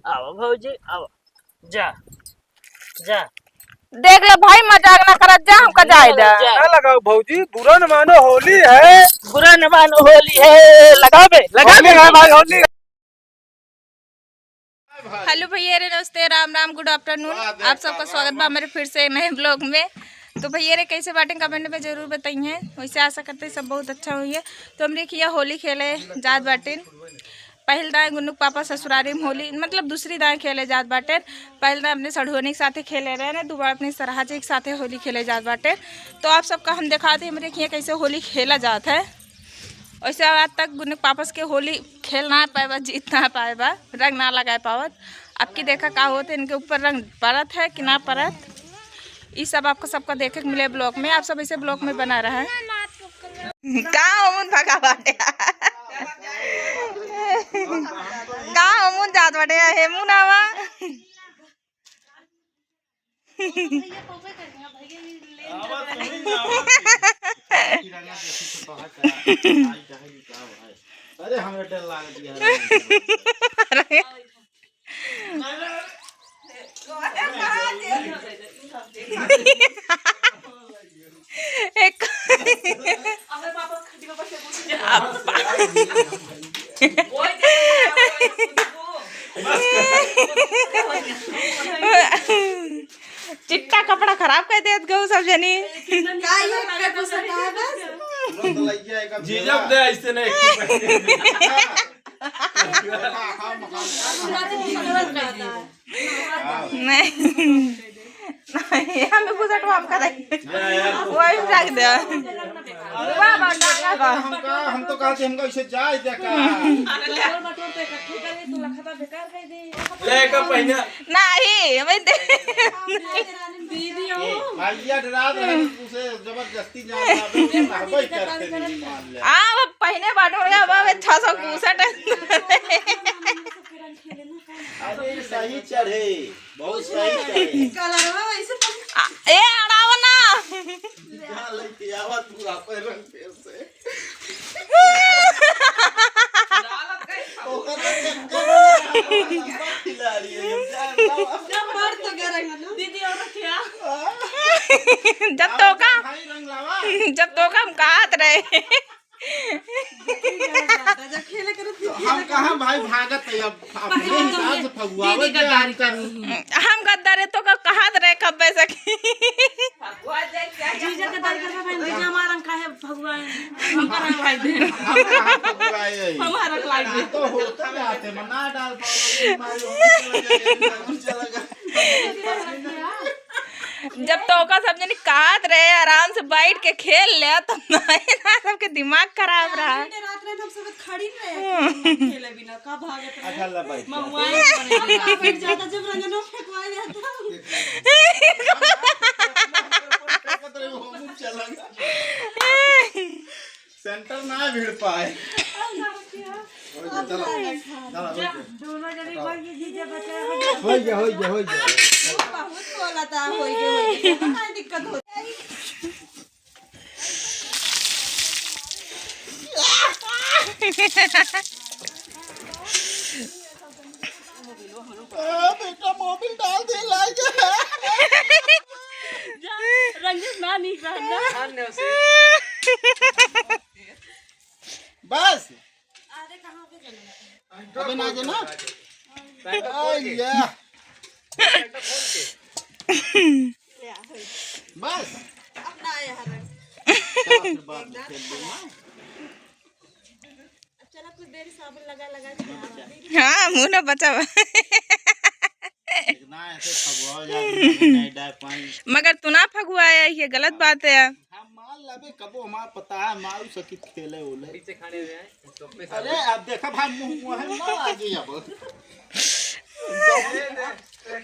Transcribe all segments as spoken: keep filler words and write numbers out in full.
आवा भौजी, आवा। जा, जा। देख ले भाई, मजाक ना करत जा, हमका जाए दे। जा। ना लगाओ भौजी, बुरा न मानो, होली है। बुरा न मानो, होली है। लगा बे, लगा होली बे। है भाई, होली। हेलो भैया रे, नमस्ते, राम राम, गुड आफ्टरनून। आप सबका स्वागत बा हमारे फिर से एक नए ब्लॉग में। तो भैया रे, कैसे बाटें, कमेंट में जरूर बताइए। वैसे आशा करते हैं सब बहुत अच्छा होइए। तो हमरे खिया होली खेले जात बाटें। पहिल दाएं गुन्नू के पापा ससुरारी में होली, मतलब दूसरी दाएं खेले जात बाटें। पहिल दाएं अपने सढ़ुअनी के साथे खेले रहे ना, दुबार अपने सरहाजे के साथे होली खेले जात बाटें। तो आप सबका हम दिखाते हैं हमरे खिया कैसे होली खेला जात है। वैसे आज तक गुन्नू के पापा से के होली खेल ना पाए बा, जीत ना पाए बा, रंग ना लगाए पावत। अब की देखा का होत है, इनके ऊपर रंग परत है कि ना परत, ई सब आपको सबका देखे के मिले ब्लॉग में। आप सब ऐसे ब्लॉग में बना रहे। का ओमुन भगा बाटे? का ओमुन जात बाटे? हेमुन आवा। अरे, हमरा डर लागत यार। अरे। एक चिट्टा कपड़ा खराब कर देत गऊ सब जनी। का ये कपड़ा सटा है बस? झिझक दे, ऐसे नहीं। नहीं। नहीं, हमें बुझट हम करे। वही रख दे। बाबा, टांगा बा। हमका, हम तो कहते हमका इसे जाए दे का। लेकर पहिना। नहीं, वही दे। ए, भैया डरा दे, उसे जबरदस्ती जान लावे, वो कहबे करते नहीं मान ले। आ, वो पहिने बाटो रे, अब छह सौ घूसट। अरे, सही चढ़े, बहुत सही चढ़े। कलरवा वैसे पस- आ, ए, अड़ावा ना। जहाँ लेके आवा तू आपन रंग फेर से। ओकरा चक्कर में खिलाड़ी है, हम जान लो। जब मर तो गए रंग ना। दीदी और क्या? जब तो का, भाई रंग लावा। जब तो का हम कहत रहे। जब खेले करो तो फिर हम कहाँ भाई भागत है, अब अपने हिसाब से फगुआवे दीदी गद्दारी कर। हम गद्दारे तो का कहत रहे कब्बे से कि जीजा के दर करबा बहन, जीजा हमारा रंग काहे भगवान? हमारा रंग लाई दे। हमारा रंग लाई दे। तो होता जाते, मना डाल पाओ, मारो, चला गया। जब तो ओका सब जनी कहत रहे, आराम से बैठ के खेल ले, तो नहीं ना, सबके दिमाग खराब रहा। रात में हम सब खड़ी रहे, खेले बिना। का भागत रहे? अच्छा, ला बैठ। महुआ बने। बैठ जाता जब रंजनो फेंकवा जाता। सेंटर ना भिड़ पाए। चलो, चलो, हो गया। दोनों जने बोल के जीजा बचा हो गया। हो गया, हो गया, हो गया। बहुत बोला था, हो गया, हो गया। हमारी दिक्कत होती है। आ, बेटा, मोबिल डाल दे, लाइए। जा, रंजित ना नीक रहत ना। बस। अबे ना जे ना। आ, या। बस। अब ना आया है रंग। चलो, फिर बाद में खेल लेना। अब चला कुछ देर साबुन लगा लगा के। हाँ, मुँह ना बचावा। इतना ऐसे फगुआओ जाके नहीं डाल पाई। मगर तू ना फगुआया, ये गलत बात है। हम मान लबे कबो हमार पता है, मारू सकित खेले ओले। पीछे खड़े हुए हैं। अरे, अब देखा भाई, मुँह, मुँह है ना आगे अब।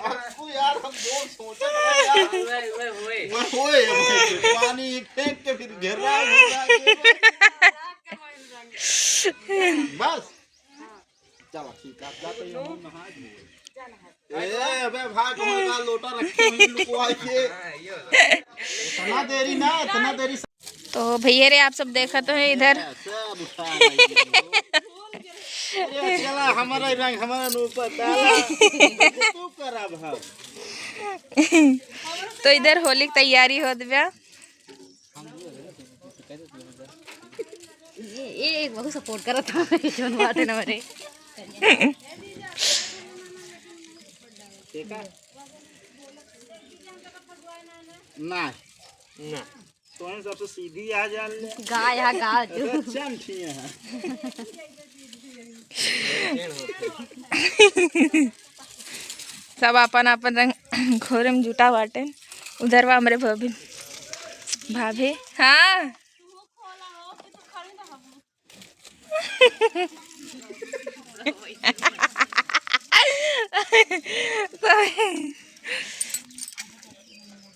आपको यार, हम जोर सोचत रहे यार। ओए, ओए, ओए। ओए, ओए, ओए, पानी फेंक के फिर घेर रहा है, घेर रहा है, घेर रहा है। बस। चलो, ठीक है, आप जाते हैं, हम नहा धोए। ए, अबे भाई, कहाँ का लोटा रखे हुए लुकवा के? इतना देरी ना, इतना देरी। तो भैया रे, आप सब देखत हो इधर। सब उठा रही हो। अरे चला, हमारा रंग, हमारा ऊपर डाला। तू करा भाव। तो इधर होली की तैयारी होत बा। ये, ये एक बहुत सपोर्ट करत था, ये जोन बात है ना मेरे। ना। ना। तोहन सब तो सीधी आ जान ले। गा यहाँ गा जो। अच्छा, हम ठीक है। सब आपन आपन रंग घोरे में जुटा बाटे। उधर बा हमरे भाभी, भाभी, हाँ।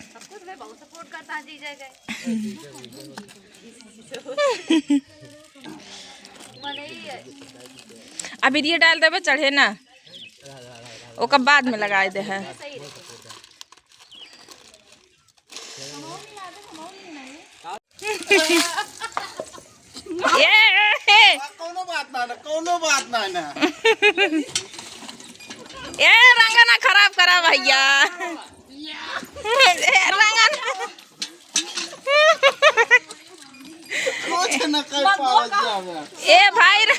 सब कुछ में बहुत सपोर्ट करता है जीजा के। मने ही है। अभी ये डाल देबे, चढ़े ना, ओकर बाद में लगाए दे है। सही रहे। ए, ए, ए। कौनो बात ना, ना, कौनो बात ना, ना। ए, रंग ना खराब करा भैया। ए, रंग ना। कुछ न कर पावत जावे। ए भाई रे।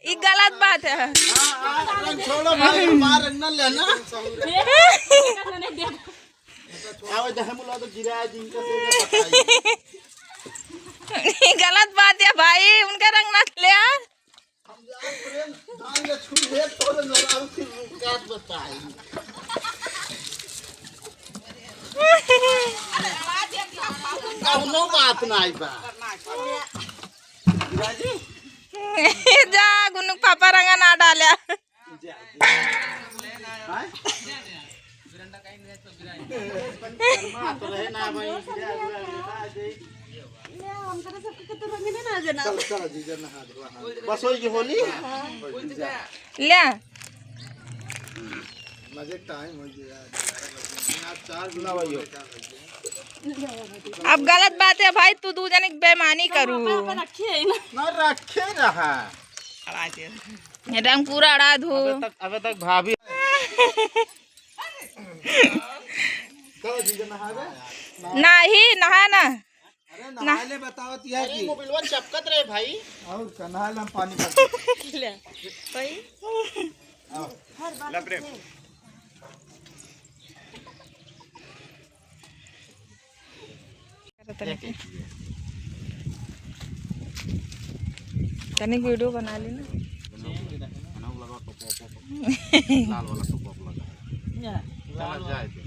ई गलत बात है। हाँ, हाँ, रंग छोड़ो भाई, हमार रंग न लेना। आवे दे, हम लोग तो गिरा जिनका से बताई। ई गलत बात है भाई, उनका रंग ना ले आ। हम जान प्रेम, जान ले छू ले, तोरे नराव की मुलाकात बताई। कौनो बात नाई बा। जा, गुन्नू पापा रंगा ना डाल्या। बस होई गई होली। ले। मजे टाइम हो गया। अब गलत बात है भाई, तू दू जने की बेईमानी करू। ना रखे रहा। रंग पूरा अड़ा धो। अबे तक, अबे तक भाभी। चलो जीजा नहा गए? नहीं, नहा ना। अरे नहा ले, बताओ तिया अरे की। मोबिलवा चपकत रहे भाई। और का, नहा ले, हम पानी भर के। ले, भाई। आओ। ला प्रेम। तनिक, तनिक वीडियो बना ली ना। लाल वाला टोपा लगा। चला जाए दे।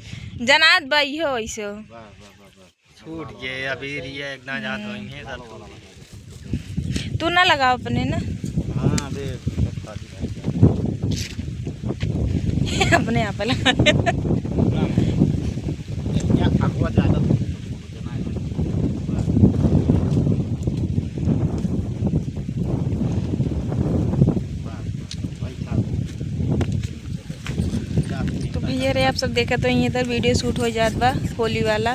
जनात बा इहो ऐसे। वाह, वाह, वाह, वाह। छूट गए, अबीर ये एक ना जात होई है, सब छूट गए। तू ना लगाओ अपने ना। हाँ, अबे, सब शादी भाई का। अपने आप लगा। क्या अगवा ज्यादा तो तो भैया रे, आप सब देखत हो, इधर वीडियो शूट हो जात बा होली वाला।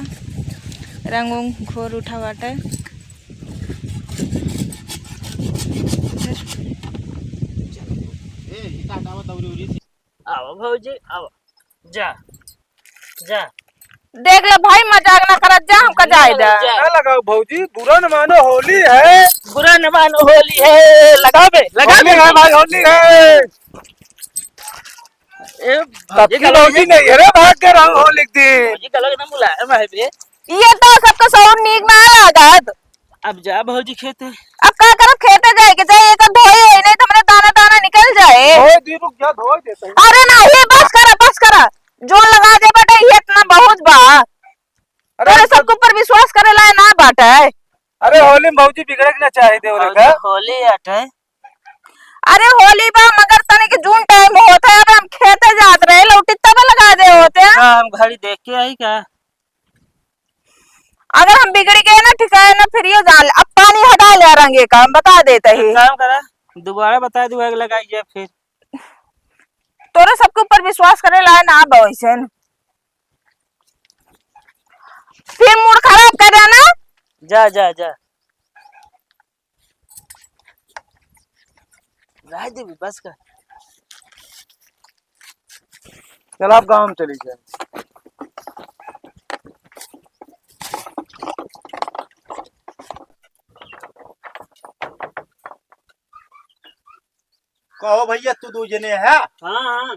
रंग उंग घोर उठा बाटे। आवा भौजी, आवा। जा, जा। देख ले भाई, मजाक ना करत जा, हमका जाए दे। जा। ना लगाओ भौजी, बुरा न मानो, होली है। बुरा न मानो, होली है। लगा बे, लगा होली बे। है भाई, होली है। ए, तब भौजी की गलो भौजी ये नहीं है रे, भाग के रहो होली के दिन। भौजी गलो एकदम मुलायम है बे। ये तो सबका साउंड नीक ना लागत। अब जा भौजी खेते। अब का करब, खेते जाए के चाहे, एक धोई है, नहीं तो हमरे दाना दाना निकल जाए। धोए दी, रुक जा, धोए देते हैं। अरे नहीं, बस करा, बस करा, जो लगा दे बेटा, ये इतना बहुत बा। अरे तोरे हम तो सबके ऊपर विश्वास करे लायक ना बाटे। अरे होली में भौजी बिगड़े के ना चाहे देवरे भौजी का। होली आटे। अरे होली बा, मगर तनिक जून टाइम होत है, अब हम खेते जात रहे, लौटी तब लगा दे होते हैं। हाँ, हम घड़ी देख के आई का? अगर हम बिगड़ गए ना, ठिकाए ना, फिर ये जान ले, अब पानी हटा ले रंगे का, हम बता देते ही। एक काम करा, दोबारा बता दो, आग लगाई जाए फिर। तोरे सबके ऊपर विश्वास करे लायक ना बा वैसे न। फिर मूड खराब कर देना। जा, जा, जा। रह दे भी, बस कर। चल, आप गाँव में चली जाए। कहो भैया, तू दू जने है? हाँ, हाँ।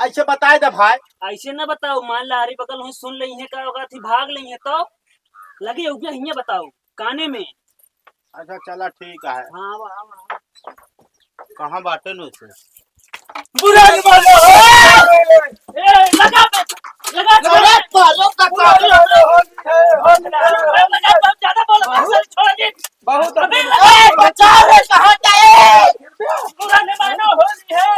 ऐसे बताए दे भाई। ऐसे न बताओ, मान ला हरी बगल हुई सुन लेइहैं का होगा थी, भाग लेइहैं तो लगे उगे हियाँ बताओ काने में। अच्छा, चला ठीक है। हाँ, आवा, आवा, आवा। कहाँ बाटे नु से? बुरा न मानो। ए, लगा बे, लगा बे। अरे, पालो का बुरा न मानो, होली है, होली है। लगा बे, ज्यादा बोलो, बहुत, सर, छोड़ दे। बहुत अबे, अबे, लगा बे। बचाओ रे, कहाँ जाए? बुरा न मानो, होली है।